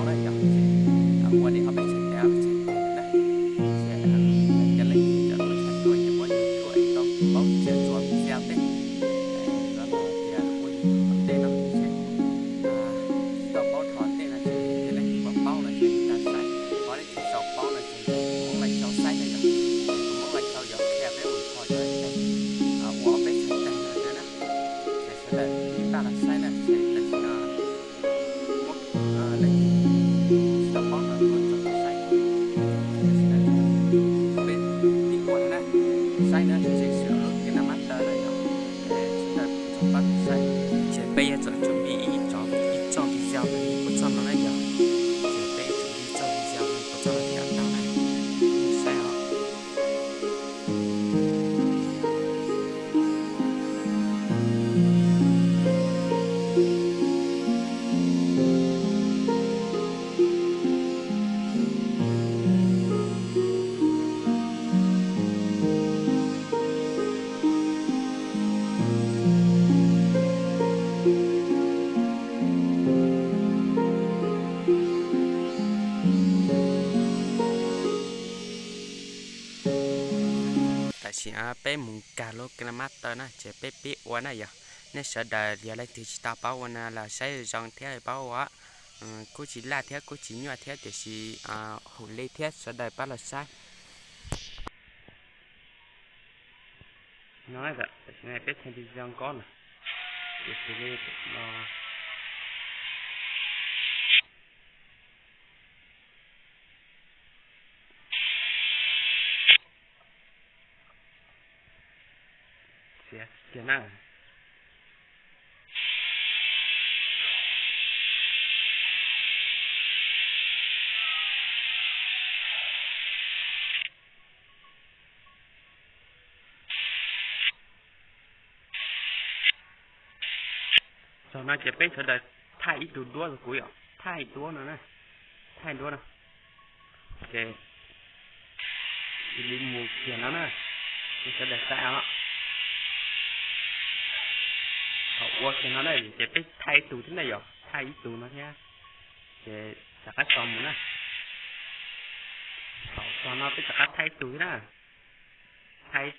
na yog, ua li ob peb txhais tes ob peb txhais tes na, ces yog leej twg cov tub tshaj tuaj ces muab yus ruam tau paub txiav txuas video tej, no tias ua yus qhov tej no ces tsis tau paub qhov tej no ces yog leej twg paub paub no ces tag saib, ho leej twg tsis paub no ces kuv muab lais xyau saib na yog, kuv muab lais xyau yuav qhia peb mus qhov cov ua ob peb txhais tes no na, ces sawv daws ib pab los saib na ces tam sim no muab leej twg tsis tau paub no kuj tsoom saib, peb tib ua na, saib na tseem sawv lub KineMaster na yog, sawv daws tsoom pab saib, ces peb yuav tsoom tswv ib txoj video puas txog no na yog, ces peb yuav tswv ib txoj video puas txog no thiaj tau na, saib os. Tam sim no peb mus kag lub KineMaster na ces peb pib ua na yog. Nej sawv daws yog leej twg tsis tau paub ua no los saib zoo thiab paub ua. Kuj tsis laj thiab kuj tsis nyuaj thiab tiam sis hum li thiab sawv daws pab los saib. No tam sim no peb txhais video nkaub na, ces xws li no txiav kiag na. Txog no ces peb sawv daws thaij ib tug duab rau kuv yom, thaij duab no na, thaij duab no. Ces cia li mus kiag no na, nej sawv daws saib os. Thaum ua kiag no na ces peb thaij ib tug thiab na yom, thaij ib tug no thiab. Ces rov qab so mus na. Thaum txog no peb rov qab thaij ib tug thiab na. Thaij,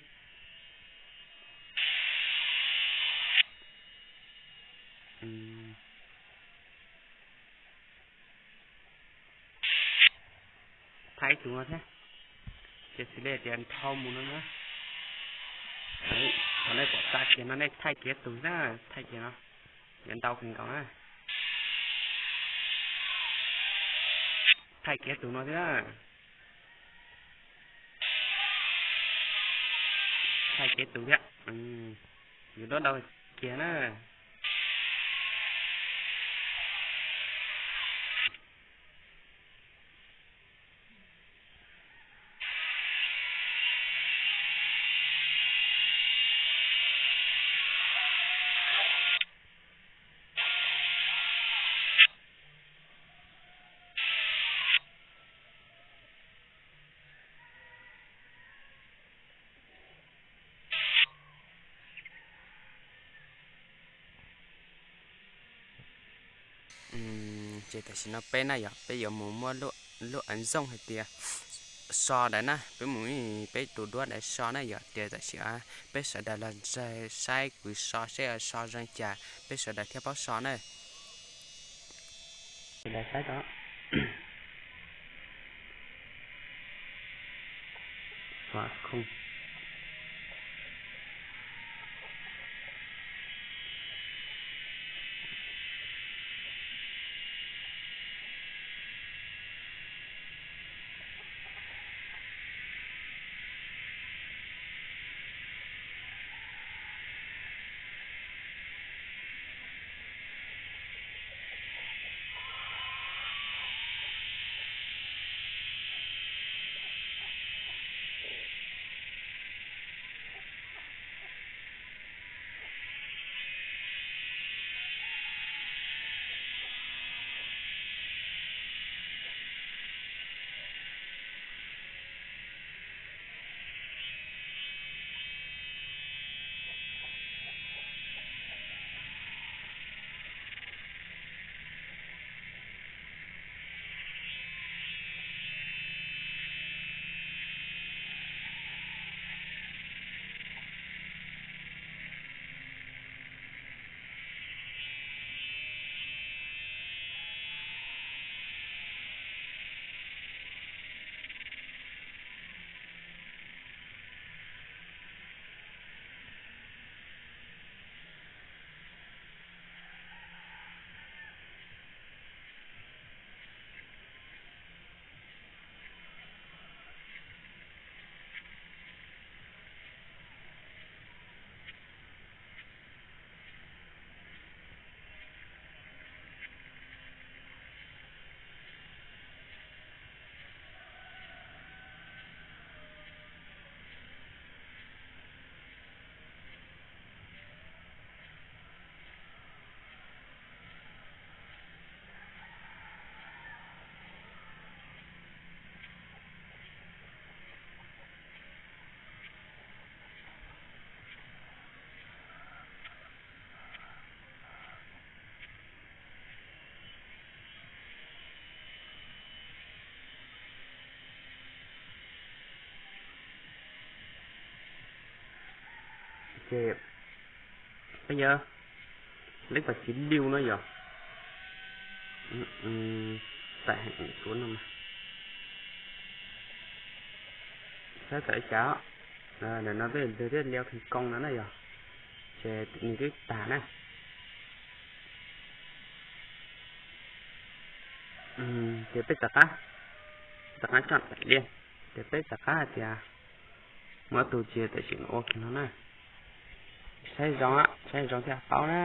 thaij ib tug no thiab. Ces xws li tias nrhau mus no na. Thaum nej pom tag kiag no nej thaij kiag tus na, thaij kiag no, yuav ntau kawg nkaus na. Thaij kiag tus no thiab. Thaij kiag tus thiab. Yuav duab ntau kiag na. Ces tam sim no peb na yog peb yuav mus muab lub, lub a zooj hais tias so ntawd na, peb mus, peb tus duab ntawd so na yog tias tam sim peb sawv daws los saib kuv so seb so zoo cas peb sawv daws thiaj paub so na. Sawv daws saib tau. Ces peb yog leb pas tsis liu no yog, txais heev suav no mas, saib txawm li cas. Ntawm no peb nteg thiab liu theem koos no na yog, ces nws twb tag na. Ces peb rov qab, rov qab tso daim liaj, ces peb rov qab hais tias muab tus tsis tam sim no ua kiag no na. Saib zoo, saib zoo thiaj paub na.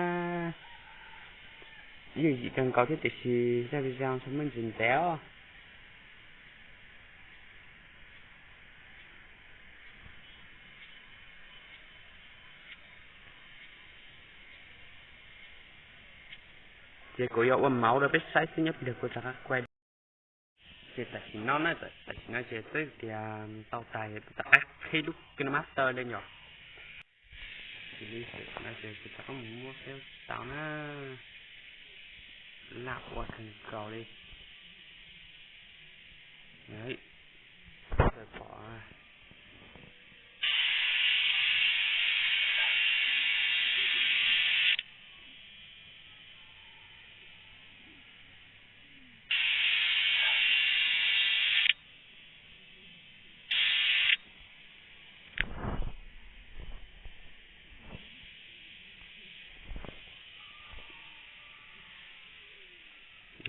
Yooj yim kawg nkaus thiab tiam sis zaj video ntshe muaj ntsis ntev os. Ces kuv yuav ua mauv rau peb saib xwb, nyob pliag kuv rov qab kuaj. Ces tam sim no na, tam sim no ces twb tias tau tag, rov qab qhib lub KineMaster li yom. Ces li tam sim no ces kuv rov qab mus muab xeeb tau na, laj ua kawg nkaus li. Pom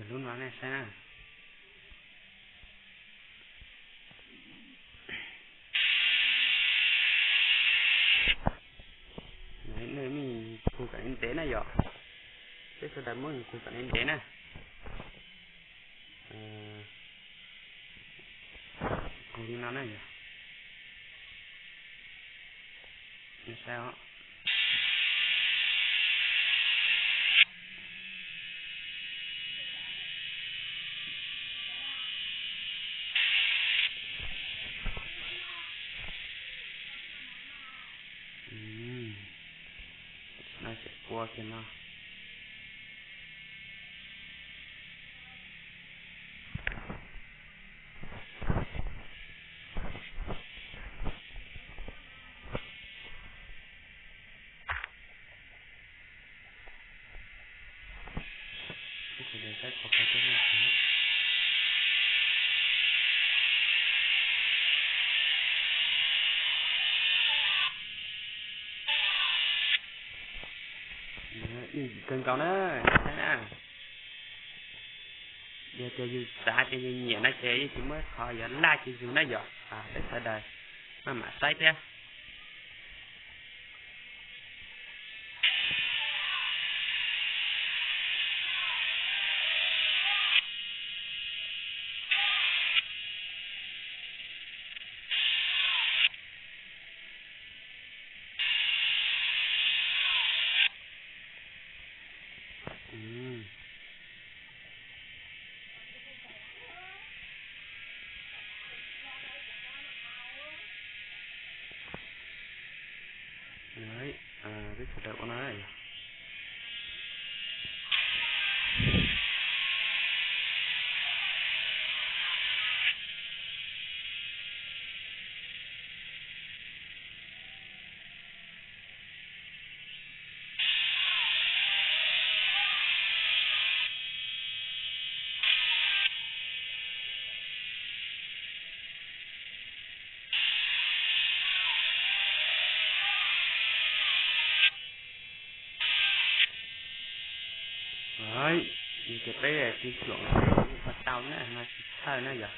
Yog lub no nej saib na. Nej muab kug kom ntev ntev na yom. Peb sawv daws muab kug kom ntev ntev na. Kug li no na yom. Nej saib os. No ces kua kiag no. Kawg nkaus na, nej saib na. Yog tias yus xav tias yus nyiam no ces yeej tsis muaj qhov yuav laj cia yus na yom. Peb sawv daws maj mam saib thiab. Peb sawv daws ua no. Yog tias peb tsis xyuam ua tau na no tsis txhawj na yom.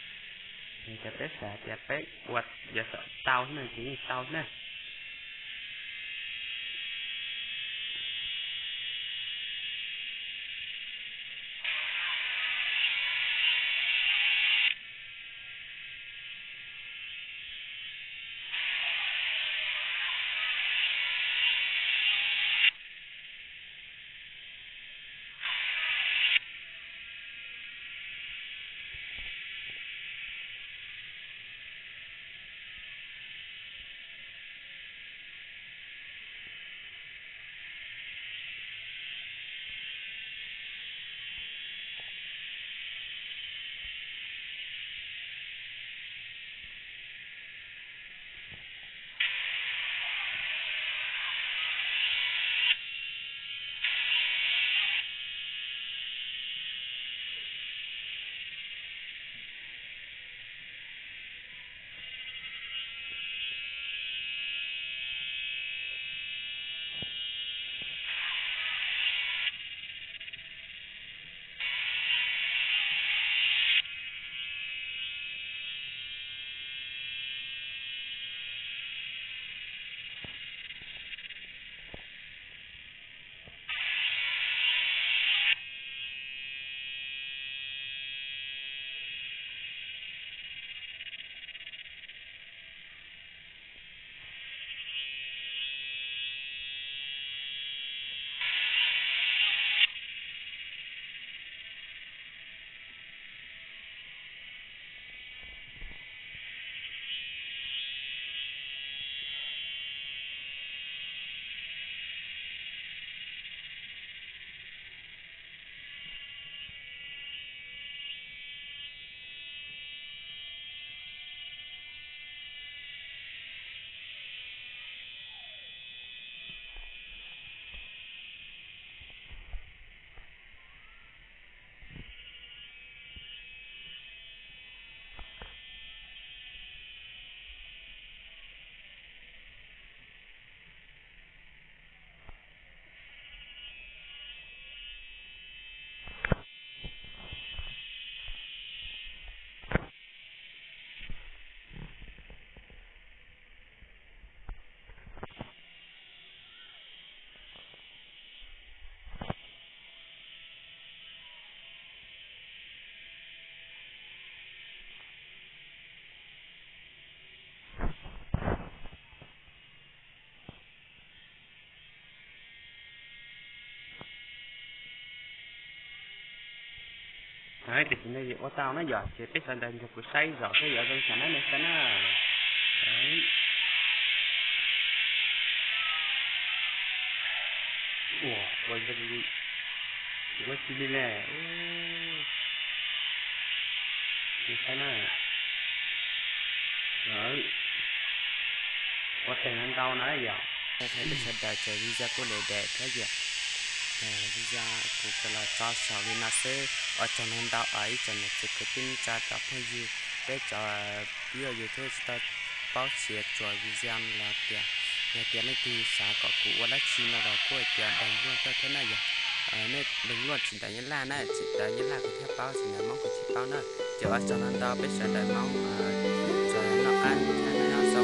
Yog tias peb xav tias peb ua yuav xav tau na ces yeej tau na. Tam sim no ua tau na yom, ces peb sawv daws nrog kuv saib zom thiab yom, zoo xav na nej saib na. Ua, ua li, ua tsis li ne. Saib na. Ua tseem ntau na yom. Peb sawv daws ces video kuj li daim thiab yom. Video kuv tsuas los tso saum li no xwb, ua tsaug ntau ntau os ib tsoom niam txiv kwv tij neej tsa cov phooj ywg, peb cov pib ua YouTube tsis tau paub siav tsuas video los tias, yog tias leej twg xav kom kuv ua dab tsi no los kuj hais tias deeg luag tuaj thiab na yom. Nej deeg luag tsis ntawm nyab laj na, tsis ntawm nyab laj kuv thiaj paub, tsis ntawm Hmoob kuv tsis paub na. Ces ua tsaug ntau ntau peb sawv daws Hmoob, tsuas noj qab thiab noj